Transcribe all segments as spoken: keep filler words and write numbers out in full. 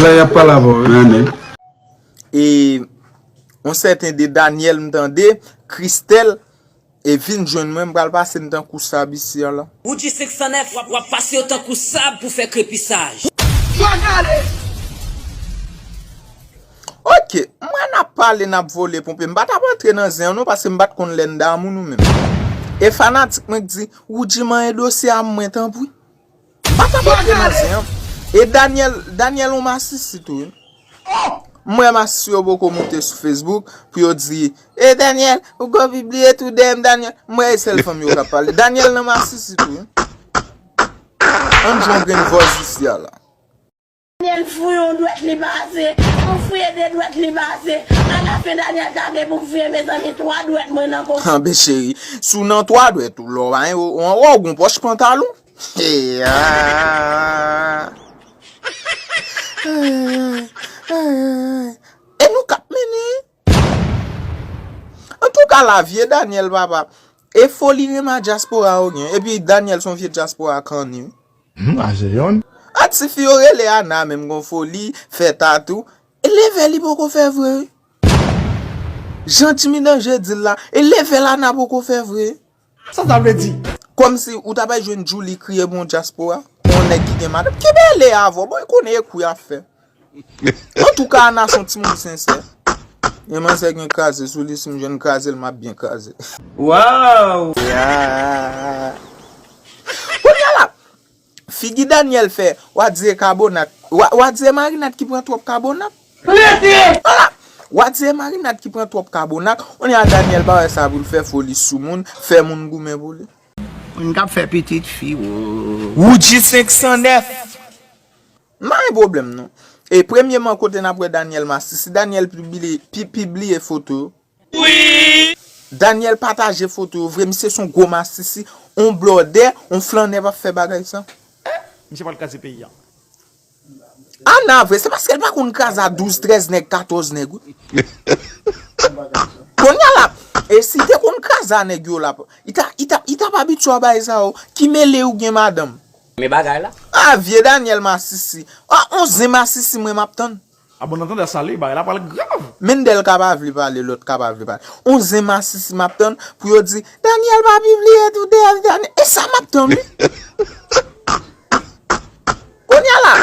Y ap pale avè w, wi. Amen. E yon sèten de Daniel m tande, Christelle, e vin jwenn mwen, m pral pase n tankou sab isi a la. Woodji senk san nèf, w ap, w ap pase yo tankou sab pou fè krepisaj. Ok, m wè n ap pale, n ap vole ponpe. M pa t ap antre nan zen an non, paske m pa t konn lè n damou nou menm. E fanatik mwen k di, Woodji manyen dosye a mwen tanpri. M pa t ap antre nan zen an. E Daniel, Daniel yon masisi tou wi. M wè masisi yo poko moute sou Facebook pou yo di, e Daniel, ou gon pibliye tou dèyè m, Daniel. M wè e sèl fanm yo k ap pale. Daniel nan masisi tou wi. Ann jwe yon grenn vòz isi a la. Daniel fouye yon dwèt li pase, ou fouye de dwèt li pase. Alafen Daniel ta gen pou fouye mezanmi twa dwèt mwen nan kò. Anben cheri, si w nan twa dwèt ou lò, anwo w gon pòch pantalon. E nou k ap mennen. Antouka la vye Daniel papa. E foli renmen dyaspora yo gen. Epi Daniel se yon vye dyaspora kanni wi. Hmm, a se yonn. A ti fi yo rele Ana menm gon foli, fè tatou. E leve li poko fè vre wi. Jan Jimmy Danje di l la, e leve l Ana poko fè vre. Sa sa vle di? Kòmsi ou ta bay jwenn Djouly kriye pou yon dyaspora, pou yon nèg ki gen madanm. Ki bèle avè w, bon, e konnen e kou y ap fè. Antouka, Ana se yon timoun sensè. Gen manzè gen kraze sou li, si m jwenn kraze l, m ap byen kraze. Waw! Ya. Kounye a la, figi Daniel fè, w a di e kabonat, w a, w a di e marinad ki pran twòp kabonat. Rete! Ala! W a di e marinad ki pran twòp kabonat, kounye a Daniel pa wè sa pou l fè, foli sou moun, fè moun goumen pou li. Moun k ap fè pitit fi, wo. Woodji senk san nèf. M pa gen pwoblèm non. E premyeman kote n ap wè Daniel masisi, Daniel pibliye, pi, pibliye foto yo. Wi! Daniel pataje foto yo vre, misye se yon gwo masisi, yon blòdè, yon flannè p ap fè bagay sa. Misye pral kraze peyi a. Ana vre, se paske l pa konn kraze a douz, trèz nèg, katòz nèg wi. Kounye a la, e si te konn kraze a nèg yo la, i ta, i ta, i t ap abitye a bagay sa yo, ki mele ou gen madanm. Men bagay la. A vye Daniel masisi. A on zen masisi mwen m ap tann. A bon nan tande sa li, bagay la pral grav. Mendel ka pa vle pale, lòt ka pa vle pale. On zen masisi m ap tann pou yo di, Daniel pa pibliye tou dèyè Daniel. E sa m ap tann wi. Kounye a la,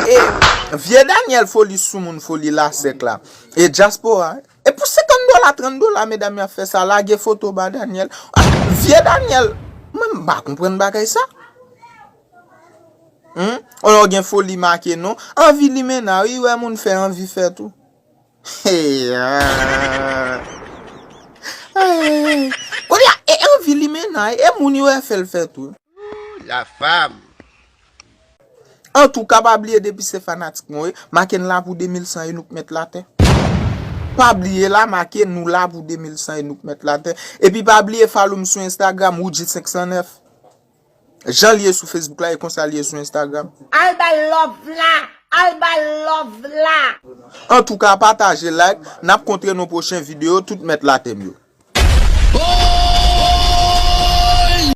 e vye Daniel foli sou moun, foli lasèk la. E dyaspora, e pou senkant dola, trant dola, medam y ap fè sa, lage foto ba Daniel. A, vye Daniel, mwen m pa konprann bagay sa. Hmm? Ou gen foli make non. Anvi limena, wi, wè moun fè anvi fè tou. Hey, ah. Ay, ay, ay. Kounye a, e anvi limena, e moun yo wè fè l fè tou. La fam. Antouka, pa bliye depi se fanatik mwen, wi, make n la pou de mil san e nou k mèt latè. Pa bliye la, make nou la pou de mil san e nou k mèt latè. Epi pa bliye follow m sou Instagram, Woodji senk san nèf. Jan l ye sou Facebook la, e konsa l ye sou Instagram. Al bay love la, al bay love la. Antouka, pataje, like, n ap kontre nan pwochen videyo, tout mèt latè m yo.